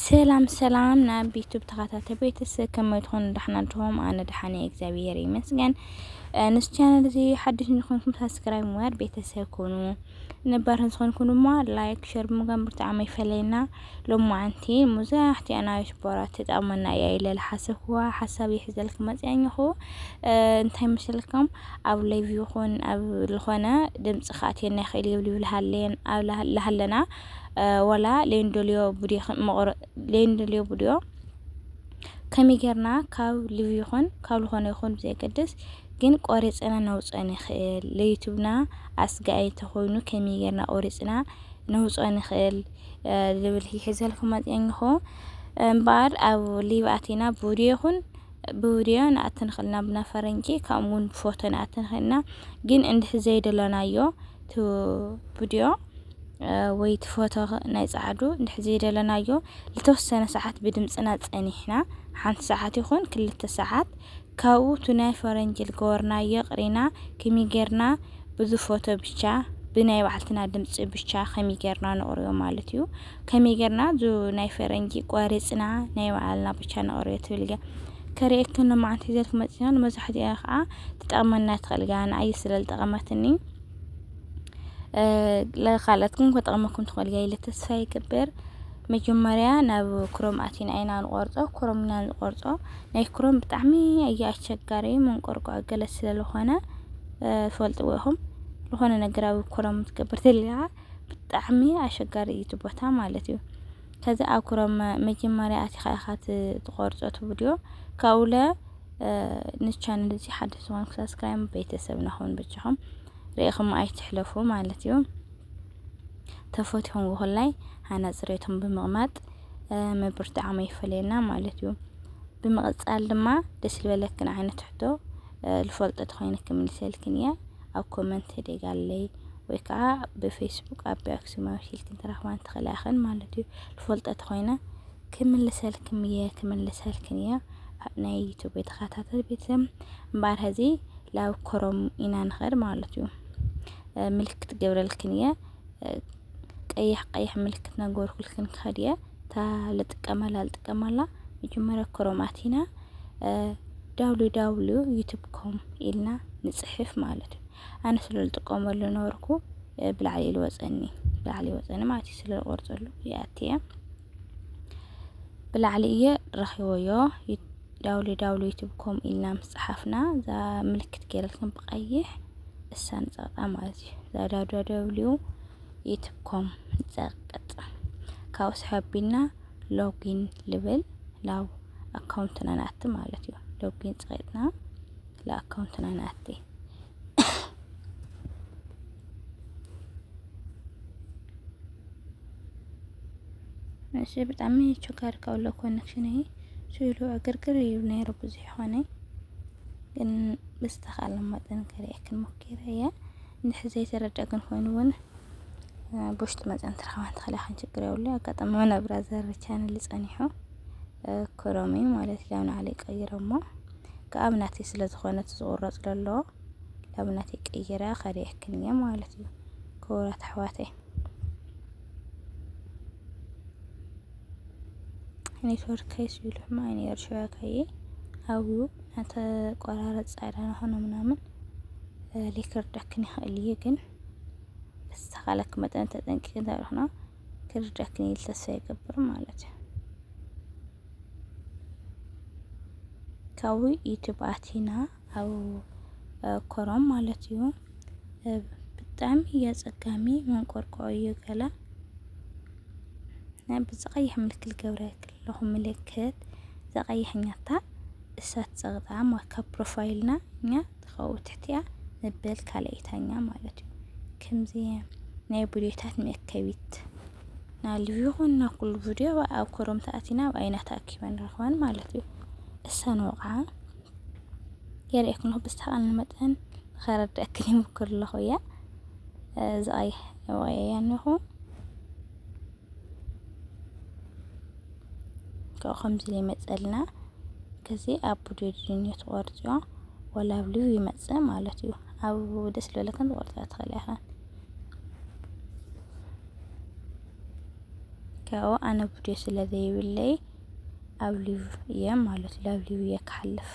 ሰላም ሰላም ናብ ዩቱብ ተኸታተ ቤተሰብ፣ ከመይ ትኾኑ? ደሕና ድኹም? ኣነ ደሓነ፣ እግዚኣብሔር ይመስገን። እ፣ ንስ ቻነል እዚ ሓድሽ ንኾንኩም ሳብስክራይብ ምግባር ቤተሰብ ኩኑ። ነባር ዝኾንኩም ድማ ላይክ፣ ሸር ብምግባር ብጣዕሚ ይፈለየና። ሎማዓንቲ ሙዛሕቲ ኣናሽ ቦራ ትጠቕመና እያ ኢለ ዝሓሰብኩዋ ሓሳብ ይሕዘልኩም መፅእ ኣለኹ። እ፣ እንታይ መሰልኩም? ኣብ ላይቭ ይኹን ኣብ ዝኾነ ድምፂ ክኣትየና ይኽእል እዩ፣ ይብል ይብል ሃለየን፣ ኣብ ላ-፣ ላሃለና፣ እ፣ ወላ ለይንደልዮ ቡድዮ ኸ-፣ መቕረ-፣ ለይንደልዮ ቡድዮ ከመይ ጌርና ካብ ሊቭ ይኹን ካብ ዝኾነ ይኹን ብዘየገድስ ግን ቆሪፅና ነውፅኦ ንኽእል። ለዩቱብና ኣስጋኢ እንተኾይኑ ከመይ ጌርና ቆሪፅና ነውፅኦ ንኽእል፣ እ፣ ዝብል ይሕዘልኩም መፅአ ኣለኹ። እምበኣር ኣብ ሊቭ ኣቲና ብቪድዮ ይኹን ብቪድዮ ንኣቲ ንኽእል ኢና ብና ፈረንጂ፣ ከምኡ እውን ብፎቶ ንኣቲ ንኽእል ኢና። ግን እንድሕር ዘይደለናዮ እቲ ቪድዮ፣ እ፣ ወይ እቲ ፎቶ ናይ ጻዕዱ እንድሕር ዘይደለናዮ፣ ልተወሰነ ሰዓት ብድምጽና ጸኒሕና፣ ሓንቲ ሰዓት ይኹን ክልተ ሰዓት፣ ካብኡ እቲ ናይ ፈረንጂ ልገበርናዮ ቅሪና፣ ከመይ ጌርና ብዚ ፎቶ ብቻ፣ ብናይ ባዕልትና ድምጺ ብቻ ከመይ ጌርና ነቕርዮ ማለት እዩ። ከመይ ጌርና እዚ ናይ ፈረንጂ ቆሪጽና ናይ ባዕልና ብቻ ነቕርዮ ትብል እያ። ከርእየክን ሎማዓንቲ ሒዘልኩ መጺና፣ ንመብዛሕትኡ ከዓ ትጠቕመና ትኽእል እያ። ንዓይ ስለ ዝጠቐመትኒ፣ እ፣ ለካላትኩም ክጠቕመኩም ትኽእል እያ ኢለ ተስፋ ይገብር። መጀመርያ ናብ ክሮም ኣቲና ኢና ንቆርጾ። ክሮም ኢና ንቆርጾ። ናይ ክሮም ብጣዕሚ ኣየ ኣሸጋሪ መንቆርቆ ገለ ስለ ዝኾነ፣ እ፣ ትፈልጥዎ ኢኹም። ዝኾነ ነገር ኣብ ክሮም ትገብር ተልያ ብጣዕሚ ኣሸጋሪ እዩ እቲ ቦታ ማለት እዩ። ከዚ ኣብ ክሮም መጀመርያ ኣቲኻ ኢኻ ት-፣ ትቆርጾ እቲ ቪድዮ። ካብኡለ፣ እ፣ ንቻነል እዚ ሓድሽ ዝኾንኩም ሳብስክራይብ ቤተሰብና ኹን በጃኹም። ርኢኹም ኣይትሕለፉ ማለት እዩ። ተፈቲኹም ብኹላይ ሃና ጽሬቶም ብምቕማጥ፣ እ፣ ምብርትዓም ኣይፈለየና ማለት እዩ። ብምቕጻል ድማ ደስ ዝበለክን ዓይነት ሕቶ፣ እ፣ ልፈልጦ ተኾይነ ክምልሰልክን እየ። ኣብ ኮመንት ደጋለይ ወይ ከዓ ብፌስቡክ ኣብ ኣክሱማዊት ኢልክን ትረኽባን ትኽእላ ኢኽን ማለት እዩ። ልፈልጦ ተኾይነ ክምልሰልክም እየ፣ ክምልሰልክን እየ። ናይ ዩቱብ ተኸታተል ቤተሰብ እምበኣር ሀዚ ላብ ክሮም ኢና ንኸድ ማለት እዩ። እ፣ ምልክት ገብረልክን እየ። እ፣ ቀይሕ ቀይሕ ምልክት ነገርኩልክን ክኸድ እየ። እታ ልጥቀመላ፣ ልጥቀመላ መጀመርያ ክሮም ኣቲና፣ እ፣ ዳብሊው ዳብሊው ዩቱብ ኮም ኢልና ንጽሕፍ ማለት እዩ። ኣነ ስለ ልጥቀመሉ ነበርኩ፣ እ፣ ብላዕሊ ኢሉ ወጸኒ፣ ብላዕሊ ወጸኒ ማለት እዩ። ስለ ልቆርጸሉ ይኣቲ እየ። ብላዕሊ እየ ረኺበዮ። ዩ-፣ ዳብሊው ዳብሊው ዩቱብ ኮም ኢልና ምስ ጸሓፍና፣ እዛ ምልክት ገይረልክን ብቐይሕ እሳ ንጸቕጣ ማለት እዩ። እዛ ዳብሊው ዳብሊው ዩቱብ ኮም ንጸቅጥ። ካብኡ ስሕብ ኣቢልና ሎጊን ልብል ናብ ኣካውንትና ንኣቲ ማለት እዩ። ሎጊን ጸቂጥና ለኣካውንትና ንኣቲ። እሺ፣ ብጣዕሚ ቸጋሪ ካብ ኣሎ ኮኔክሽን እዩ። ስኢሉ ዕግርግር እዩ ነይሩ ብዙሕ ይኾነ። ግን ብዝተኻለ መጠን ከርእየክን ሞኪረ እየ። እንድሕር ዘይተረድአክን ኮይኑ እውን፣ እ፣ ብውሽጢ መፅእን ትረኸባን ትኽእላ ኢኽን፣ ችግር የብሉ። ኣጋጣሚ እውን ኣብ ብራዘር ቻነል ጸኒሑ፣ እ፣ ክሮም እዩ ማለት እዩ። ላብ ንዓለይ ቀይረ እሞ፣ ካብ ናተይ ስለ ዝኾነ እቲ ዝቑረጽ ዘሎ፣ ላብ ናተይ ቀይረ ከርእየክን እየ ማለት እዩ። ክቡራት ኣሕዋተይ። ኔትወርከይ ስኢሉ ሕማቕ እዩ ነይሩ፣ ሽወያ ከየ ኣብኡ እናተቆራረጸ ጻዕዳ ንኾኖ ምናምን፣ እ፣ ሊክርደክን ይኽእል እዩ፣ ግን ብዝተኻለክ መጠን ተጠንቂቂ እንተደኣ ክርደክን ኢል ተስፋ ይገብር ማለት እዩ። ካብኡ ዩቱብ ኣቲና ኣብ፣ እ፣ ኮሮም ማለት እዩ። እ፣ ብጣዕሚ ኣጸጋሚ መንቆርቆ እዩ ገለ። ናይ ብዚ ቀይሕ ምልክት ገብረ ከለኹ ምልክት እዛ ቀይሕኛታ እሳ ትጸቕጣ ማለት ካብ ፕሮፋይልና እኛ ትኸው ትሕቲያ ንበል ካልኣይታኛ ማለት እዩ። ከምዚ ናይ ቪድዮታት መእከቢት ናልቪ ይኹን ናብ ኩሉ ቪድዮ ኣብ ኮሮም ተኣቲና ኣብ ኣይና ተኣኪበን ረኽበን ማለት እዩ። እሰን ወቕዓ የርእየኩም ኣለኹ። ብዝተኻእለኒ መጠን ንኸረድአክን ይምክር ኣለኹ እያ። እዚ ቀይሕ ወቕዐያ ኣለኹ። ካብኡ ከምዚ ኢሉ ይመጸልና። ከዚ ኣብ ቪድዮ ድንዮ ትቆርጽዮ ወላ ኣብ ሊቭ ይመጽእ ማለት እዩ። ኣብ ደስ ዝበለክን ትቆርጽያ ትኽእላ ኢኽን። ያው ኣነ ቪድዮ ስለ ዘይብለይ ኣብ ሊቭ እየ ማለት እዩ። ኣብ ሊቭ እየ ክሓልፍ።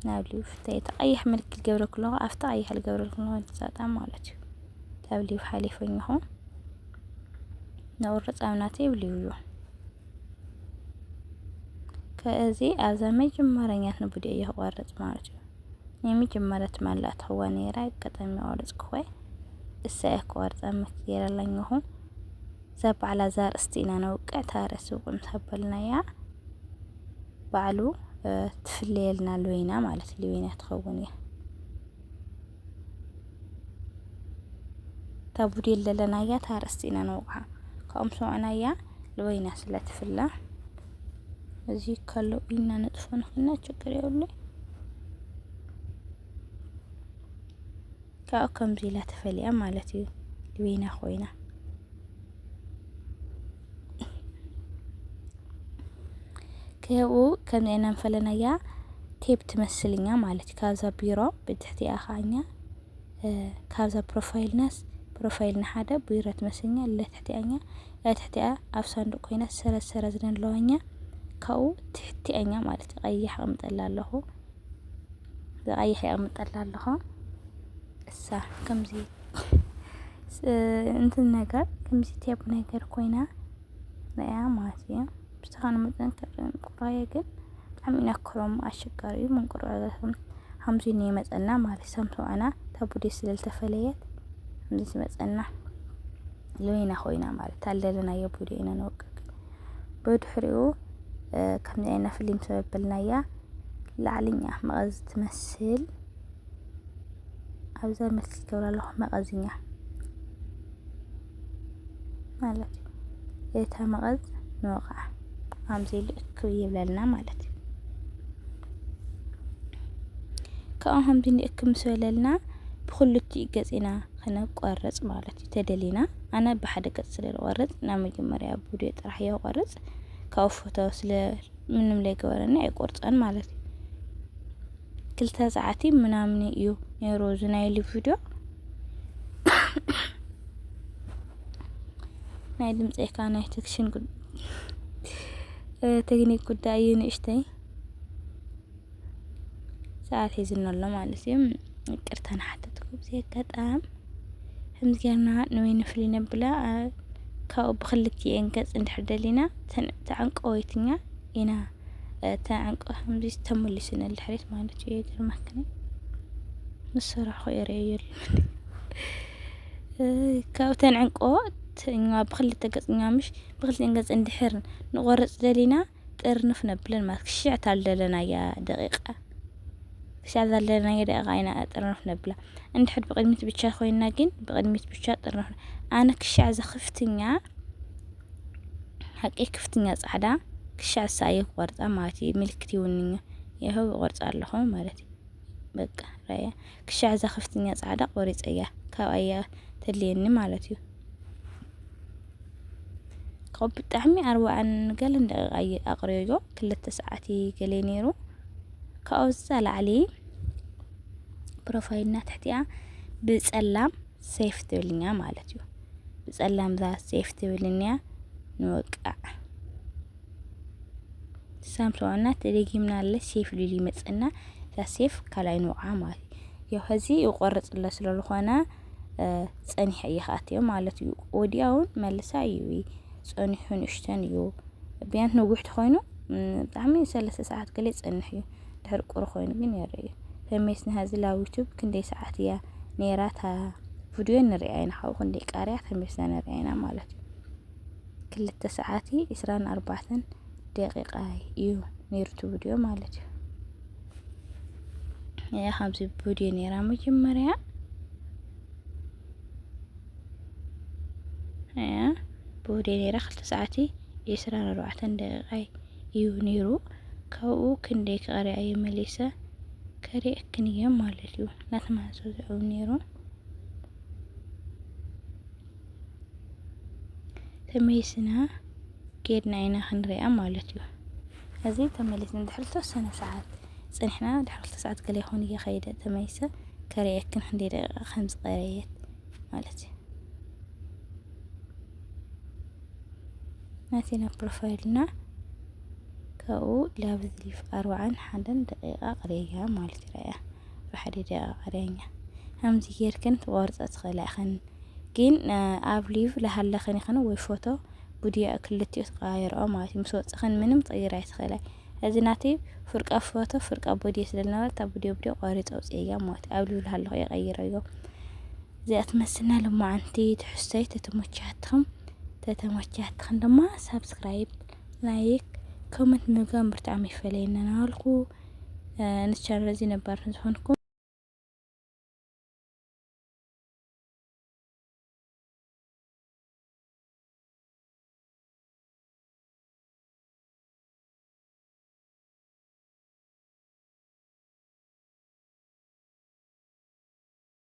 ናብ ሊቭ ተይ ተቐይሕ ምልክት ገብረኩ ኣለኹ። ኣብቲ ቀይሕ ልገብረኩ ኣለኹ ንሳጣ ማለት እዩ። ካብ ሊቭ ሓሊፈኝ ይኹን ነውር ጻምናተይ ብሊቭ እዩ። ከዚ ኣብዛ መጀመርያኛት ንቪድዮ እየ ክቆርጽ ማለት እዩ። ናይ መጀመርያ ትማሊ ኣትኽዋ ነይራ፣ ኣጋጣሚ ቆረጽኩ ወይ እሳ እየ ክቆርጻ ምክ ገይረላኝ ይኹ። እዛ ባዕላ እዛ ኣርእስቲ ኢና ነውቅዕ፣ እታ ርእሲ ቁም ተበልናያ ባዕሉ፣ እ፣ ትፍለየልና ልወይና ማለት ልወይና ትኸውን እያ። እታ ቡዴል ዘለናያ እታ ኣርእስቲ ኢና ነውቅዓ። ካብኦም ሰውዕናያ ልወይና ስለ ትፍለ። እዚ ከሎ ኢልና ንጥፎ ንኽልና ችግር የብሉ። ካብኡ ከምዚ ኢላ ተፈልያ ማለት እዩ። ልወይና ኮይና። ከብኡ ከምዚ ኢና ንፈለናያ ቴፕ ትመስልኛ ማለት እዩ። ካብዛ ቢሮ ብትሕቲኣ ኸዓኛ፣ እ፣ ካብዛ ፕሮፋይልናስ፣ ፕሮፋይልና ሓደ ቢሮ ትመስልኛ፣ ለትሕቲኣኛ፣ ለትሕቲኣ ኣብ ሳንዱቅ ኮይና ሰረዝ ሰረዝ ነለዋኛ፣ ካብኡ ትሕቲኣኛ ማለት እዩ። ቀይሕ ኣቕምጠላ ኣለኹ። ብቐይሕ የቕምጠላ ኣለኹ። እሳ ከምዚ ስ-፣ እንትን ነገር፣ ከምዚ ቴፕ ነገር ኮይና ንያ ማለት እዩ። ብዝተኻነ መጠን ከ-፣ ምንቁራየ ግን ብጣዕሚ ኢና ክረሙ ኣሸጋሪ እዩ። ምንቁራየ ከም-፣ ከምዚ ነው ይመጸና ማለት እዩ። ሰምተዋና ተቡዴ ስለ ዝተፈለየት ከምዚ ትመጸና። ልወይና ኮይና ማለት ታለለናዮ ቡዴ ኢና ነወቅቅ። ብድሕሪኡ፣ እ፣ ከምዚ ኣይና ፍሊም ተበበልናያ ላዕልኛ መቐዝ ትመስል። ኣብዛ ምልክት ገብራ ኣለኹ መቐዝኛ ማለት እዩ። እታ መቐዝ ንወቕዓ። ከምዚ ኢሉ እክብ ይብለልና ማለት እዩ። ካብኡ ከምዚ ንእክብ ምስ በለልና ብክልቲኡ ገጽ ኢና ክነቆርጽ ማለት እዩ። ተደሊና ኣነ ብሓደ ገጽ ስለ ዝቆርጽ ናብ መጀመርያ ቡዴ ጥራሕ እየ ቆርጽ። ካብኡ ፎቶ ስለ ምንም ለይገበረኒ ኣይቆርጸን ማለት እዩ። ክልተ ሰዓት ምናምን እዩ ነይሩ እዚ ናይ ሊቭ ቪድዮ። ናይ ድምፀይ ከዓ ናይ ቴክሽን ጉድ-፣ እ፣ ቴክኒክ ጉዳይ እዩ ንእሽተይ። ሰዓት ሒዝና ኣሎ ማለት እዩ። ይቅርታ ንሓተትኩም ብዚ ኣጋጣም። ከምዚ ጌርና ንወይኒ ፍሊ ነብላ፣ እ፣ ካብኡ ብክልቲኤን ገጽ እንድሕር ደሊና ተን-፣ ተዕንቀወይትኛ ኢና፣ እ፣ ተዕንቀ ከምዚ ተመሊሱ ንድሕሪት ማለት እዩ። ይገርመክኒ ምስ ሰራሕኹ የርእየሉ። እ፣ ካብ ተንዕንቆ ትኛ ብክልተ ገጽኛ ምሽ ብክልቲኤን ገጽ እንድሕር ንቆርጽ ደሊና ጥርንፍ ነብለን ማለት ክሽዕ ታልደለናያ ደቂቃ። ክሳብ ዘለናዮ ደቂቃ ኢና ጥርንፍ ነብላ። እንድሕር ብቕድሚት ብቻ ኮይና ግን ብቕድሚት ብቻ ጥርንፍ። ኣነ ክሻዕ ዘኽፍትኛ፣ ሓቂ ክፍትኛ ጻዕዳ ክሻዕ ሳየ ክቆርጻ ማለት እዩ። ምልክት ይውንኛ። ይኸው ይቆርጻ ኣለኹ ማለት እዩ። በቃ ራያ ክሻዕ ዘኽፍትኛ ጻዕዳ ቆሪጸያ። ካብ ኣያ ተልየኒ ማለት እዩ። ካብ ብጣዕሚ ኣርባዓን ገለን ደቂቃ ኣየ-፣ ኣቕርዮ ክልተ ሰዓት እዩ ገለ ነይሩ። ካብኡ ዝዛ ላዕሊ ፕሮፋይልና ትሕቲኣ ብጸላም ሴፍ ትብልኛ ማለት እዩ። ብጸላም ዛ ሴፍ ትብልኛ ንወቃዕ። ሳምሶና ተደጊምና ኣለ ሴፍ ሊሊ መጸና እዛ ሴፍ ካልኣይ ንውዓ ማለት እዩ። ያው ሀዚ ይቆርጽ ኣለ ስለ ዝኾነ፣ እ፣ ጸኒሐ እየ ክኣትዮ ማለት እዩ። ወዲያውን መልሳ እዩ ጸኒሑ ንእሽተን እዩ። ቢያንት ንጉሕ ተኾይኑ፣ ም፣ ብጣዕሚ ሰለስተ ሰዓት ገለ ይጸንሕ እዩ። ድሕሪ ቁሪ ኮይኑ ግን የርኢ እዩ። ተሜስና ሀዚ ላብ ዩቱብ ክንደይ ሰዓት እያ ነይራ እታ ቪድዮ ንሪኣ ኢና። ካብኡ ክንደይ ቃርያ ተሜስና ንሪኣ ኢና ማለት እዩ። ክልተ ሰዓት ዒስራን ኣርባዕተን ደቂቃ እዩ ነይሩ እቲ ቪድዮ ማለት እዩ። እያ ከምዚ ቪድዮ ነይራ መጀመርያ። እያ ቪድዮ ነይራ ክልተ ሰዓት ዒስራን ኣርባዕተን ደቂቃ እዩ ነይሩ። ካብኡ ክንደይ ክቐርያ እየ መሊሰ ከርእየክን እየ ማለት እዩ። ናትና ዝዕብ ነይሩ። ተመሊስና ጌድና ኢና ክንሪኣ ማለት እዩ። እዚ ተመሊስና ድሕሪ ዝተወሰነ ሰዓት ጽኒሕና፣ ድሕሪ ክልተ ሰዓት ገለ ይኸውን እየ ከይደ ተመሊሰ ከርእየክን ክንደይ ደቂቃ ከም ዝቐረየት ማለት እዩ። ናቲና ፕሮፋይልና ካብኡ ላቭ ሊቭ ኣርባዓን ሓደን ደቂቃ ቅርያ ማለት ይረያ። ብሓደ ደቂቃ ቅርያኛ ከምዚ ጌርክን ትቆርጸ ትኽእላ ኢኽን። ግን ኣብ ሊቭ ለሃለኽን ይኽን ወይ ፎቶ ቡድያ ክልቲኡ ትቀያየርኦ ማለት እዩ። ምስ ወጽኽን ምንም ትቕይር ኣይትኽእላይ። እዚ ናቲ ፍርቃ ፎቶ ፍርቃ ቦዲ ስለዝነበረ እታ ቡድዮ ቡድዮ ቆሪጸ ውጽእያ ማለት እዩ። ኣብ ሊቭ ለሃለኹ የቀይረዮ። እዚኣ ትመስልና ልማዓንቲ ትሕዝቶይ ተተመቻትኹም ተተመቻትኽን ድማ ሳብስክራይብ፣ ላይክ፣ ኮመንት ምግባር ብጣዕሚ ይፈለየና ናበልኩ ንቻነል እዚ ነባር ዝኾንኩም